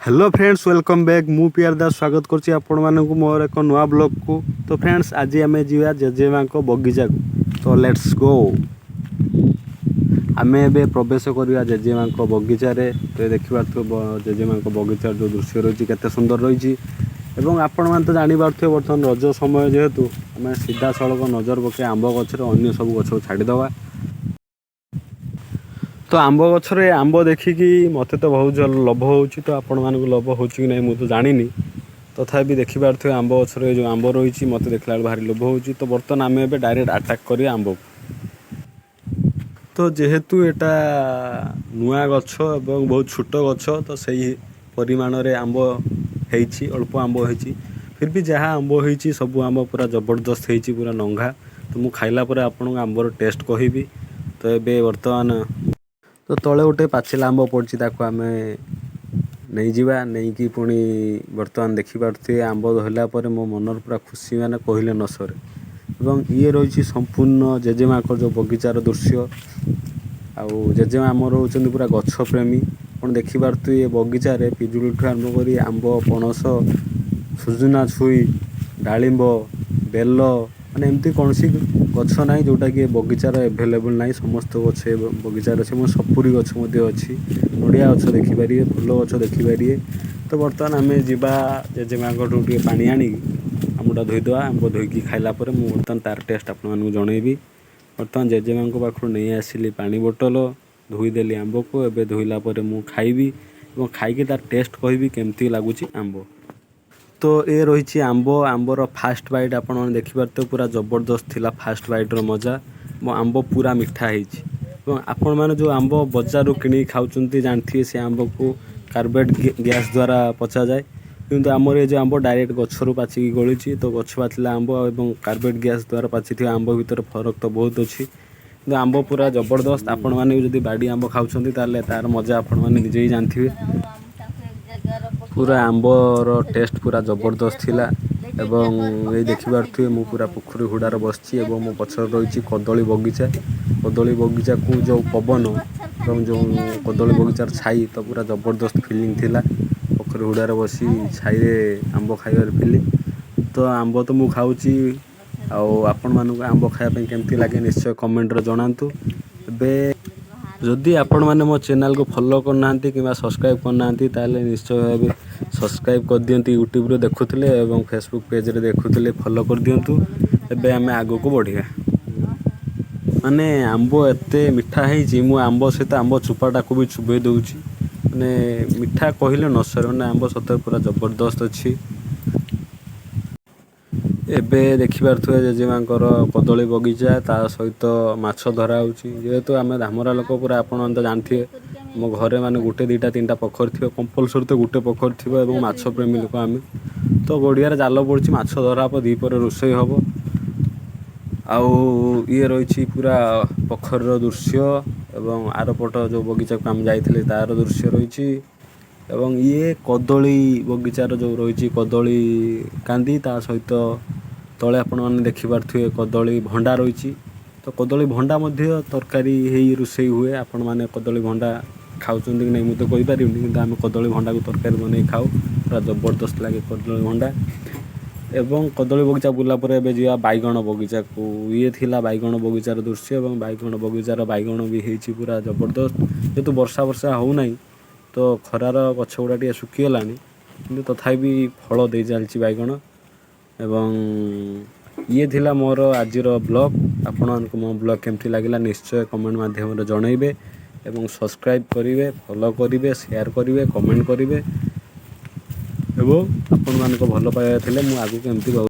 Hello friends, welcome back. ମୁଁ pear Das, ସ୍ୱାଗତ କରୁଛି ଆପଣମାନଙ୍କୁ ମୋର ଏକ ନୂଆ ବ୍ଲଗ୍କୁ। ତ ଫ୍ରେଣ୍ଡସ୍, ଆଜି ଆମେ ଯିବା ଜେଜେମାଙ୍କ ବଗିଚାକୁ। ତ let's go. ଆମେ ଏବେ ପ୍ରବେଶ କରିବା ଜେଜେମାଙ୍କ ବଗିଚାରେ। ତ ଦେଖିପାରୁଥିବେ, ଜେଜେମାଙ୍କ ବଗିଚାର ଯେଉଁ ଦୃଶ୍ୟ ରହିଛି, କେତେ ସୁନ୍ଦର ରହିଛି। ଏବଂ ଆପଣମାନେ ତ ଜାଣିପାରୁଥିବେ, ବର୍ତ୍ତମାନ ରଜ ସମୟ ଯେହେତୁ, ଆମେ ସିଧାସଳଖ ନଜର ପକାଇ ଆମ୍ବ ଗଛରେ, ଅନ୍ୟ ସବୁ ଗଛକୁ ଛାଡ଼ିଦେବା। ତ ଆମ୍ବ ଗଛରେ ଆମ୍ବ ଦେଖିକି ମୋତେ ତ ବହୁତ ଲୋଭ ହେଉଛି। ତ ଆପଣମାନଙ୍କୁ ଲୋଭ ହେଉଛି କି ନାହିଁ, ମୁଁ ତ ଜାଣିନି। ତଥାପି ଦେଖିପାରୁଥିବେ, ଆମ୍ବ ଗଛରେ ଯେଉଁ ଆମ୍ବ ରହିଛି, ମୋତେ ଦେଖିଲା ବେଳକୁ ଭାରି ଲୋଭ ହେଉଛି। ତ ବର୍ତ୍ତମାନ ଆମେ ଏବେ ଡାଇରେକ୍ଟ ଆଟାକ୍ କରିବା ଆମ୍ବକୁ। ତ ଯେହେତୁ ଏଇଟା ନୂଆ ଗଛ ଏବଂ ବହୁତ ଛୋଟ ଗଛ, ତ ସେଇ ପରିମାଣରେ ଆମ୍ବ ହେଇଛି, ଅଳ୍ପ ଆମ୍ବ ହେଇଛି। ଫିର୍ ବି ଯାହା ଆମ୍ବ ହେଇଛି, ସବୁ ଆମ୍ବ ପୁରା ଜବରଦସ୍ତ ହେଇଛି, ପୁରା ନଙ୍ଘା। ତ ମୁଁ ଖାଇଲା ପରେ ଆପଣଙ୍କୁ ଆମ୍ବର ଟେଷ୍ଟ କହିବି। ତ ଏବେ ବର୍ତ୍ତମାନ ତ ତଳେ ଗୋଟେ ପାଚିଲା ଆମ୍ବ ପଡ଼ିଛି, ତାକୁ ଆମେ ନେଇଯିବା। ନେଇକି ପୁଣି ବର୍ତ୍ତମାନ ଦେଖିପାରୁଥିବେ, ଆମ୍ବ ଧରିଲା ପରେ ମୋ ମନର ପୁରା ଖୁସି ମାନେ କହିଲେ ନ ସରେ। ଏବଂ ଇଏ ରହିଛି ସମ୍ପୂର୍ଣ୍ଣ ଜେଜେମାଙ୍କର ଯେଉଁ ବଗିଚାର ଦୃଶ୍ୟ। ଆଉ ଜେଜେମା ଆମର ହେଉଛନ୍ତି ପୁରା ଗଛ ପ୍ରେମୀ। ଆପଣ ଦେଖିପାରୁଥିବେ, ଏ ବଗିଚାରେ ପିଜୁଳିଠୁ ଆରମ୍ଭ କରି ଆମ୍ବ, ପଣସ, ସୁଜୁନା ଛୁଇଁ, ଡାଳିମ୍ବ, ବେଲ, ମାନେ ଏମିତି କୌଣସି ଗଛ ନାହିଁ ଯେଉଁଟାକି ଏ ବଗିଚାର ଏଭେଲେବୁଲ୍ ନାହିଁ। ସମସ୍ତ ଗଛ ଏ ବଗିଚାରେ ଅଛି ଏବଂ ସପୁରୀ ଗଛ ମଧ୍ୟ ଅଛି। ନଡ଼ିଆ ଗଛ ଦେଖିପାରିବେ, ଫୁଲ ଗଛ ଦେଖିପାରିବେ। ତ ବର୍ତ୍ତମାନ ଆମେ ଯିବା, ଜେଜେମାଙ୍କଠୁ ଟିକେ ପାଣି ଆଣିକି ଆମ୍ବଟା ଧୋଇଦେବା। ଆମ୍ବ ଧୋଇକି ଖାଇଲା ପରେ ମୁଁ ବର୍ତ୍ତମାନ ତାର ଟେଷ୍ଟ ଆପଣମାନଙ୍କୁ ଜଣେଇବି। ବର୍ତ୍ତମାନ ଜେଜେମାଙ୍କ ପାଖରୁ ନେଇ ଆସିଲି ପାଣି ବୋଟଲ, ଧୋଇଦେଲି ଆମ୍ବକୁ। ଏବେ ଧୋଇଲା ପରେ ମୁଁ ଖାଇବି ଏବଂ ଖାଇକି ତାର ଟେଷ୍ଟ କହିବି, କେମିତି ଲାଗୁଛି ଆମ୍ବ। ତ ଏ ରହିଛି ଆମ୍ବ। ଆମ୍ବର ଫାଷ୍ଟ ବାଇଟ୍ ଆପଣମାନେ ଦେଖିପାରୁଥିବେ, ପୁରା ଜବରଦସ୍ତ ଥିଲା ଫାଷ୍ଟ ବାଇଟ୍ର ମଜା ଏବଂ ଆମ୍ବ ପୁରା ମିଠା ହେଇଛି। ଏବଂ ଆପଣମାନେ ଯେଉଁ ଆମ୍ବ ବଜାରରୁ କିଣିକି ଖାଉଛନ୍ତି, ଜାଣିଥିବେ ସେ ଆମ୍ବକୁ କାର୍ବାଇଡ଼ ଗ୍ୟାସ୍ ଦ୍ୱାରା ପଚାଯାଏ। କିନ୍ତୁ ଆମର ଏ ଯେଉଁ ଆମ୍ବ ଡାଇରେକ୍ଟ ଗଛରୁ ପାଚିକି ଗଳିଛି। ତ ଗଛ ପାଚିଲା ଆମ୍ବ ଏବଂ କାର୍ବାଇଡ଼ ଗ୍ୟାସ୍ ଦ୍ୱାରା ପାଚିଥିବା ଆମ୍ବ ଭିତରେ ଫରକ ତ ବହୁତ ଅଛି, କିନ୍ତୁ ଆମ୍ବ ପୁରା ଜବରଦସ୍ତ। ଆପଣମାନେ ବି ଯଦି ବାଡ଼ି ଆମ୍ବ ଖାଉଛନ୍ତି, ତାହେଲେ ତାର ମଜା ଆପଣମାନେ ନିଜେ ହିଁ ଜାଣିଥିବେ। ପୁରା ଆମ୍ବର ଟେଷ୍ଟ ପୁରା ଜବରଦସ୍ତ ଥିଲା। ଏବଂ ଏଇ ଦେଖିପାରୁଥିବେ, ମୁଁ ପୁରା ପୋଖରୀ ହୁଡ଼ାରେ ବସିଛି ଏବଂ ମୋ ପଛରେ ରହିଛି କଦଳୀ ବଗିଚା। କଦଳୀ ବଗିଚାକୁ ଯେଉଁ ପବନ ଏବଂ ଯେଉଁ କଦଳୀ ବଗିଚାର ଛାଇ, ତ ପୁରା ଜବରଦସ୍ତ ଫିଲିଂ ଥିଲା, ପୋଖରୀ ହୁଡ଼ାରେ ବସି ଛାଇରେ ଆମ୍ବ ଖାଇବାର ଫିଲିଂ। ତ ଆମ୍ବ ତ ମୁଁ ଖାଉଛି, ଆଉ ଆପଣମାନଙ୍କୁ ଆମ୍ବ ଖାଇବା ପାଇଁ କେମିତି ଲାଗେ, ନିଶ୍ଚୟ କମେଣ୍ଟରେ ଜଣାନ୍ତୁ। ଏବେ ଯଦି ଆପଣମାନେ ମୋ ଚ୍ୟାନେଲକୁ ଫଲୋ କରିନାହାନ୍ତି କିମ୍ବା ସବସ୍କ୍ରାଇବ୍ କରିନାହାନ୍ତି, ତାହେଲେ ନିଶ୍ଚୟ ଭାବେ ସବସ୍କ୍ରାଇବ୍ କରିଦିଅନ୍ତୁ ୟୁଟ୍ୟୁବରେ ଦେଖୁଥିଲେ ଏବଂ ଫେସବୁକ୍ ପେଜ୍ରେ ଦେଖୁଥିଲେ ଫଲୋ କରିଦିଅନ୍ତୁ। ଏବେ ଆମେ ଆଗକୁ ବଢ଼ିବା। ମାନେ ଆମ୍ବ ଏତେ ମିଠା ହେଇଛି, ମୁଁ ଆମ୍ବ ସହିତ ଆମ୍ବ ଚୋପାଟାକୁ ବି ଚୋବେଇ ଦେଉଛି। ମାନେ ମିଠା କହିଲେ ନ ସରେ। ମାନେ ଆମ୍ବ ସତରେ ପୁରା ଜବରଦସ୍ତ ଅଛି। ଏବେ ଦେଖିପାରୁଥିବେ, ଜେଜେମାଙ୍କର କଦଳୀ ବଗିଚା, ତା ସହିତ ମାଛ ଧରା ହେଉଛି। ଯେହେତୁ ଆମେ ଧାମରା ଲୋକ ପୁରା, ଆପଣମାନେ ତ ଜାଣିଥିବେ, ଆମ ଘରେ ମାନେ ଗୋଟେ, ଦୁଇଟା, ତିନିଟା ପୋଖରୀ ଥିବ, କମ୍ପଲସରି ତ ଗୋଟେ ପୋଖରୀ ଥିବ ଏବଂ ମାଛ ପ୍ରେମୀ ଲୋକ ଆମେ। ତ ଗଡ଼ିଆରେ ଜାଲ ପଡ଼ିଛି, ମାଛ ଧରା ହେବ, ଦ୍ୱିପହରେ ରୋଷେଇ ହେବ। ଆଉ ଇଏ ରହିଛି ପୁରା ପୋଖରୀର ଦୃଶ୍ୟ ଏବଂ ଆରପଟ ଯେଉଁ ବଗିଚାକୁ ଆମେ ଯାଇଥିଲେ, ତାର ଦୃଶ୍ୟ ରହିଛି। ଏବଂ ଇଏ କଦଳୀ ବଗିଚାର ଯେଉଁ ରହିଛି କଦଳୀ କାନ୍ଦି, ତା ସହିତ ତଳେ ଆପଣମାନେ ଦେଖିପାରୁଥିବେ, କଦଳୀ ଭଣ୍ଡା ରହିଛି। ତ କଦଳୀ ଭଣ୍ଡା ମଧ୍ୟ ତରକାରୀ ହେଇ ରୋଷେଇ ହୁଏ। ଆପଣମାନେ କଦଳୀ ଭଣ୍ଡା ଖାଉଛନ୍ତି କି ନାହିଁ, ମୁଁ ତ କହିପାରିବିନି, କିନ୍ତୁ ଆମେ କଦଳୀ ଭଣ୍ଡାକୁ ତରକାରୀ ବନେଇ ଖାଉ। ପୁରା ଜବରଦସ୍ତ ଲାଗେ କଦଳୀ ଭଣ୍ଡା। ଏବଂ କଦଳୀ ବଗିଚା ବୁଲିଲା ପରେ ଏବେ ଯିବା ବାଇଗଣ ବଗିଚାକୁ। ଇଏ ଥିଲା ବାଇଗଣ ବଗିଚାର ଦୃଶ୍ୟ ଏବଂ ବାଇଗଣ ବଗିଚାର ବାଇଗଣ ବି ହେଇଛି ପୁରା ଜବରଦସ୍ତ। ଯେହେତୁ ବର୍ଷା ବର୍ଷା ହେଉନାହିଁ, ତ ଖରାର ଗଛ ଗୁଡ଼ା ଟିକେ ଶୁଖିଗଲାଣି, କିନ୍ତୁ ତଥାପି ଫଳ ଦେଇ ଚାଲିଛି ବାଇଗଣ। ଏବଂ ଇଏ ଥିଲା ମୋର ଆଜିର ବ୍ଲଗ୍। ଆପଣମାନଙ୍କୁ ମୋ ବ୍ଲଗ୍ କେମିତି ଲାଗିଲା, ନିଶ୍ଚୟ କମେଣ୍ଟ ମାଧ୍ୟମରେ ଜଣାଇବେ ଏବଂ ସବସ୍କ୍ରାଇବ୍ କରିବେ, ଫଲୋ କରିବେ, ସେୟାର କରିବେ, କମେଣ୍ଟ କରିବେ। ଏବଂ ଆପଣମାନଙ୍କ ଭଲ ପାଇବା ଥିଲେ ମୁଁ ଆଗକୁ ଏମିତି ବହୁତ